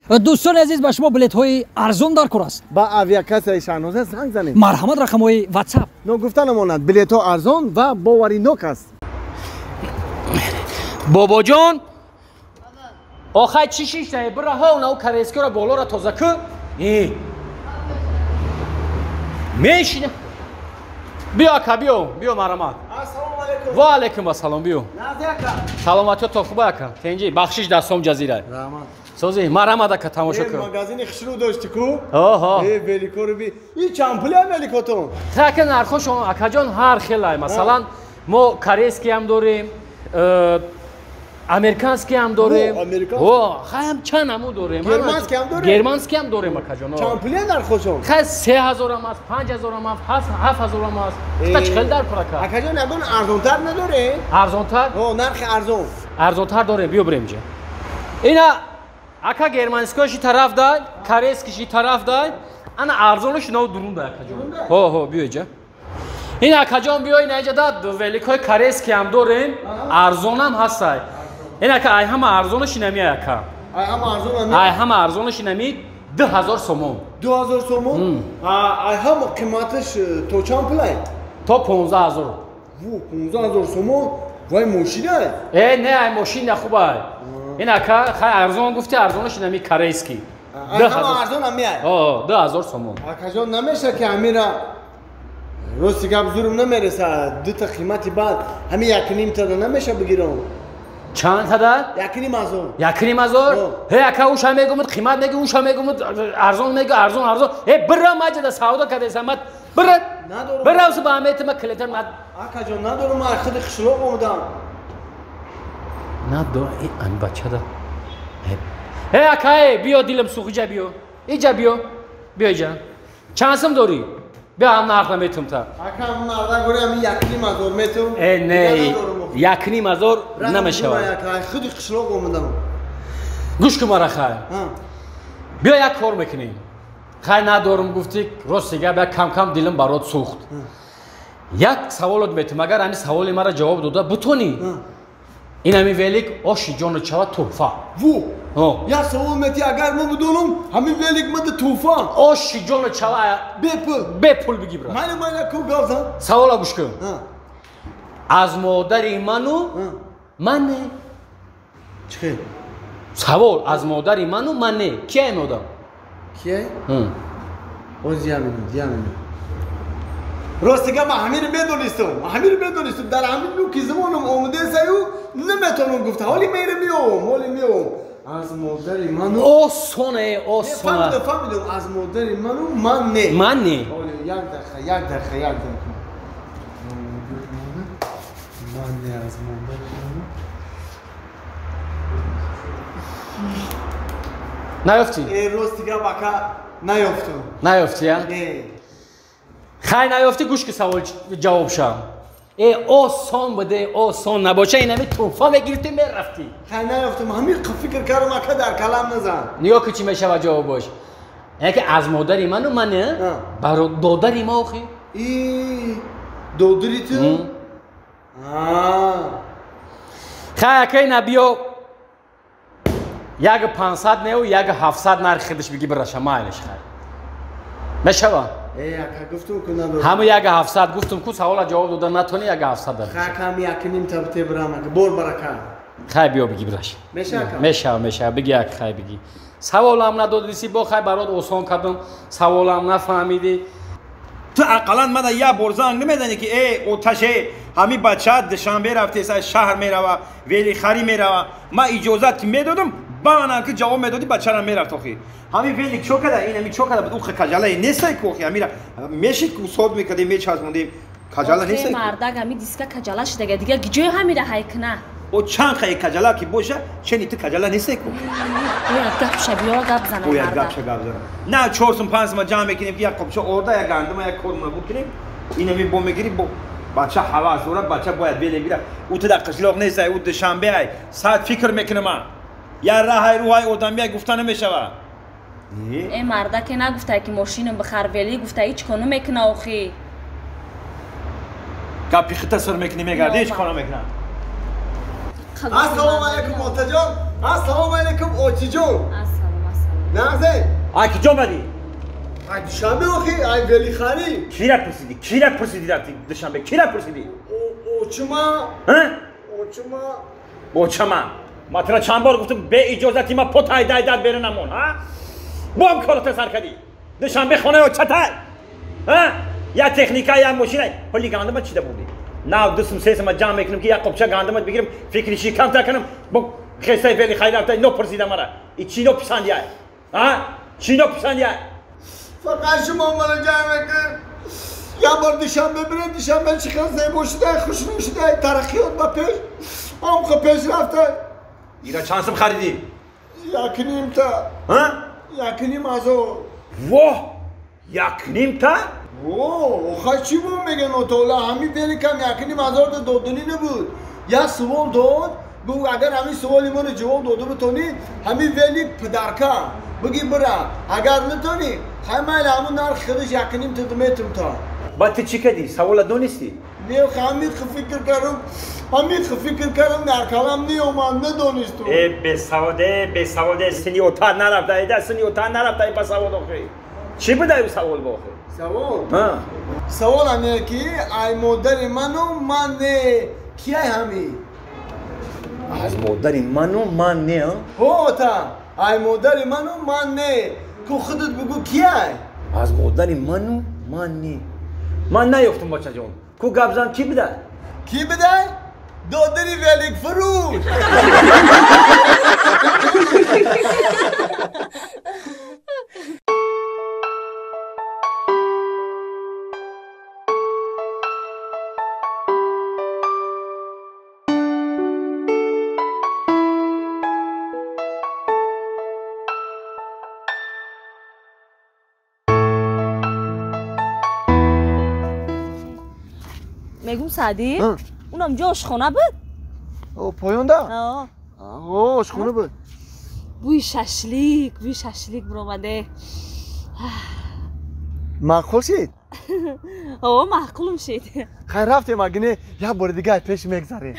Дӯстони азиз, ба шумо билетҳои арзон дар кор аст. Ба авиакассаи Шаҳноза занг занед. Марҳамат, рақамҳои WhatsApp. Ногуфта намонад, билетҳо арзон ва боваринок аст. Бобоҷон, охай чӣ шиштае? Бираҳо нав корейскиро болоро тоза кӯ. Мешина. Биё ака, биё, биё, марҳамат. Ассалому алайкум. Ва алайкум ассалом, биё. Саломатиё то хуба ака. Тенҷи, бахшиш дастом ҷазира. Раҳмат. Сози, марҳамат ака, тамошо кун. Магазини хушрӯ дошти ку? Оҳо. Э, великоро би. И чанд пуля великотон? Ака, нархошон акаҷон ҳар хелай. Масалан, мо корейский ҳам дорем, американский ҳам дорем. О, хаям чанд ҳаму дорем. Германский ҳам дорем? Германский ҳам дорем, акаҷон. Чанд пуля нархошон? Хай 3000 ам аст, 5000 ам аст, 7000 ам аст. Та чӣ хел дар кор ака? Акаҷон, ягон арзонтар надорем? Арзонтар? О, нархи арзон. Арзонтар дорем, биё бирем инҷа. Ина ака, германскиоши тараф дай, корейскиши тараф дай, ана арзонаш нав дурун дай, акаҷон. Ҳо, ҳо, биё инҷа. Ин акаҷон, биё, ина инҷа да великҳои корейский ҳам дорем, арзонам ҳастай. Ин ака, ай ҳама арзонаш инами, ака. Ай ҳама арзон ами? Ай ҳама арзонаш инами 2000 сомон. 2000 сомон? Ай ҳама қиматаш то чанд пулай? То 15000. Ву, 15000 сомон? Вай мошинай? Э, не, ай мошина хубай. Ин ака, хай арзон гуфти, арзонаш инами корейский. Ай ҳама арзон ами ай? О, 2000 сомон. Акаҷон, намеша ки амира рости гап зурум намереса, дута қимати баъд ҳами якним тада намеша бигирам? Чанд тада? 1500. 1500? Ҳе ака, уша мегумуд қимат меги, уша мегумуд арзон меги, арзон, арзон. Э, бира маҷада савдо кадеса мат. Бира. Надорум. Бира уса ба амети ма клетер мат. Акаҷон, надорум, ман худи қишлоқ омадам. Надор, э, ан бачада. Э, ака, э, биё, дилам сӯх, иҷа биё. Иҷа биё. Биё иҷа. Чанд сум дорӣ? Биё, ҳам нарх наметум та. Ака, ҳам нарх гӯри ҳами 1500 метум. Э, не, 1500 намешавад. Худи қишлоқ омадам. Гӯш кун мара, хай. Биё, як кор мекунем. Хай, надорум гуфтӣ, рости гап, як кам-кам дилам барот сӯхт. Як саволот метум, агар ҳами саволи мара ҷавоб дода бутонӣ, ин ҳами велик оши ҷону чава туҳфа. Ву! Як савол мети, агар ман бидонам, ҳамин велик мада туҳфа. Оши ҷону чава бепул. Бепул биги брат. Майли, майли, ку гап зан. Савола гӯш кун. Аз модари ману ман не. Чӣ хел? Савол, аз модари ману ман не. Кияй модам? Кияй? Оз я минут, я минут. Рости гап, ман ҳамиро медонистам. Ман ҳамиро медонистам. Дар ҳамин нуки замонам омадесаю, наметавонам гуфта. Ҳоли мера меом, ҳоли меом. Аз модари ману осоне, осона. Фаҳмидам, фаҳмидам. Аз модари ману ман не. Ман не. Ҳоли як дақиқа, як дақиқа, як дақиқа. Ман не, аз модари ману. Наёфтӣ? Э, рости гап, ака, наёфтам. Наёфтӣ, я? Не. Хай, наёфтӣ, гӯш ки савол ҷавоб шам. Э, осон буде, осон набоша, инами туҳфа мегирифтӣ, мерафтӣ. Хай, наёфтам, ҳамин фикр кардам, ака, дар калам назан. Нигоҳ ки чӣ мешава ҷавобош. Яке аз модари ману ман не, баро додари ма охи. И додари ту? Хай, ака, ина биё, 1500 неу, 1700 нархи худаш биги бираша, майлиш, хай. Мешава? Э, ака, гуфтум ку надорам. Ҳаму 1700 гуфтум ку, савола ҷавоб дода натони, 1700 дад. Хай, ака, ҳами якним та бите бирам, ака, бор барака. Хай, биё, биги бираш. Меша, ака? Мешава, мешава, биги як, хай, биги. Саволам надодиси, бо хай барот осон кардам, саволам нафаҳмидӣ. Ту ақаллан мана як бор занг намезанӣ ки э, оташе, ҳами бача Душанбе рафтеса, шаҳр мерава, велихарӣ мерава. Ман иҷозат медодам, баънам ки ҷавоб медодӣ, бачара мерафт охи. Ҳами велик чо када, ин ҳами чо када буд, ухе каҷалае нестай ку охи, ҳамира мешид ку сод мекардем, мечазмондем, каҷала нестай ку. Мардак ҳами диска каҷала шидага, дига ҷои ҳамира ҳайкна. О, чанд хае каҷала ки боша, чени ту каҷала нестай ку. Бояд гап ша, биё гап зана. Бояд гап ша, гап зана. На 4 сум, 5 сум ҷамъ мекунем ки як қопча орда, як гандума, як кормуна букунем. Инами бо мегири, бо бача ҳавас дорад, бача бояд велик бира. Ӯ ту дар қишлоқ нестай, ӯ Душанбе ай. Саат фикр мекунам. Я раҳай рӯҳай одамия гуфта намешава. Э, мардаке нагуфтай ки мошинам бихар, вели гуфта, ҳеҷ коно мекуна охи. Гапи хита сир мекунӣ, мегарди, ҳеҷ коно мекуна. Ассалому алайкум, отаҷон. Ассалому алайкум, очиҷон. Ассалом, ассалом. Нағзе? Ай киҷо омадӣ? Ай Душанбе охи, ай велихарӣ. Кира пурсидӣ? Кира пурсидӣ рафти Душанбе? Кира пурсидӣ? Очума. Ҳа? Очума. Очама. Ма тура чанд бор гуфтам бе иҷозати ма потай дайдат берун намон, ҳа? Бо ҳам кората сар кардӣ. Душанбе хонаи очатай. Ҳа? Я техника, я мошина. Ҳоли гандума чида бурдӣ? Нав 2 сум 3 сум ҷамъ мекунам ки як қопча гандумат бигирам, фикри ши камтар кунам. Бо хесаи вели хайр рафта нопурсида мара. И чӣ нописандия? Ҳа? Чӣ нописандия? Фақат шумо маро ҷамъ мекун. Я бор Душанбе бирем, Душанбе чӣ хел зебо шуда, хушрӯ шуда, тараққиёт ба пеш, ҳамқа пеш рафта. Ира чанд сум харидӣ? 1.5 та. Ҳа? 1.5 ҳазор. Воҳ! 1.5 та? О, охай чӣ бо меган отола? Ҳамин великам 1.5 ҳазор додунӣ набуд. Як сувол дод, гуфт агар ҳамин суоли моро ҷавоб дода битонӣ, ҳамин велик падарка. Биги бира. Агар натонӣ, хай майли ҳамун нархи худаш 1.5 та метум та. Баъд ту чӣ кардӣ? Савола донистӣ? Не, ҳамин фикр кардам, ҳамин фикр кардам, дар калам неомад, надонистум. Э, бесаводе, бесаводе, сини отар нарафта, эда сини отар нарафта, ба савол охи. Чӣ буда ю савол бо охи? Савол? Савол ҳаме ки ай модари ману ман не, кияй ҳами? Аз модари ману ман не, а? Ҳо, ота, ай модари ману ман не. Ку худат бугӯ кияй? Аз модари ману ман не. Ман наёфтум, бачаҷон. Ку гап зан, кӣ буда? Кӣ буда? Додари великфурӯш. Мегум Саъдӣ, унам ҷо ошхона буд? Поёнда? Ошхона буд. Бӯи шашлик, бӯи шашлик биромаде. Маъқул шид? О, маъқулм шид. Хайр, рафтем, агине як бори дига пеш мегзарем.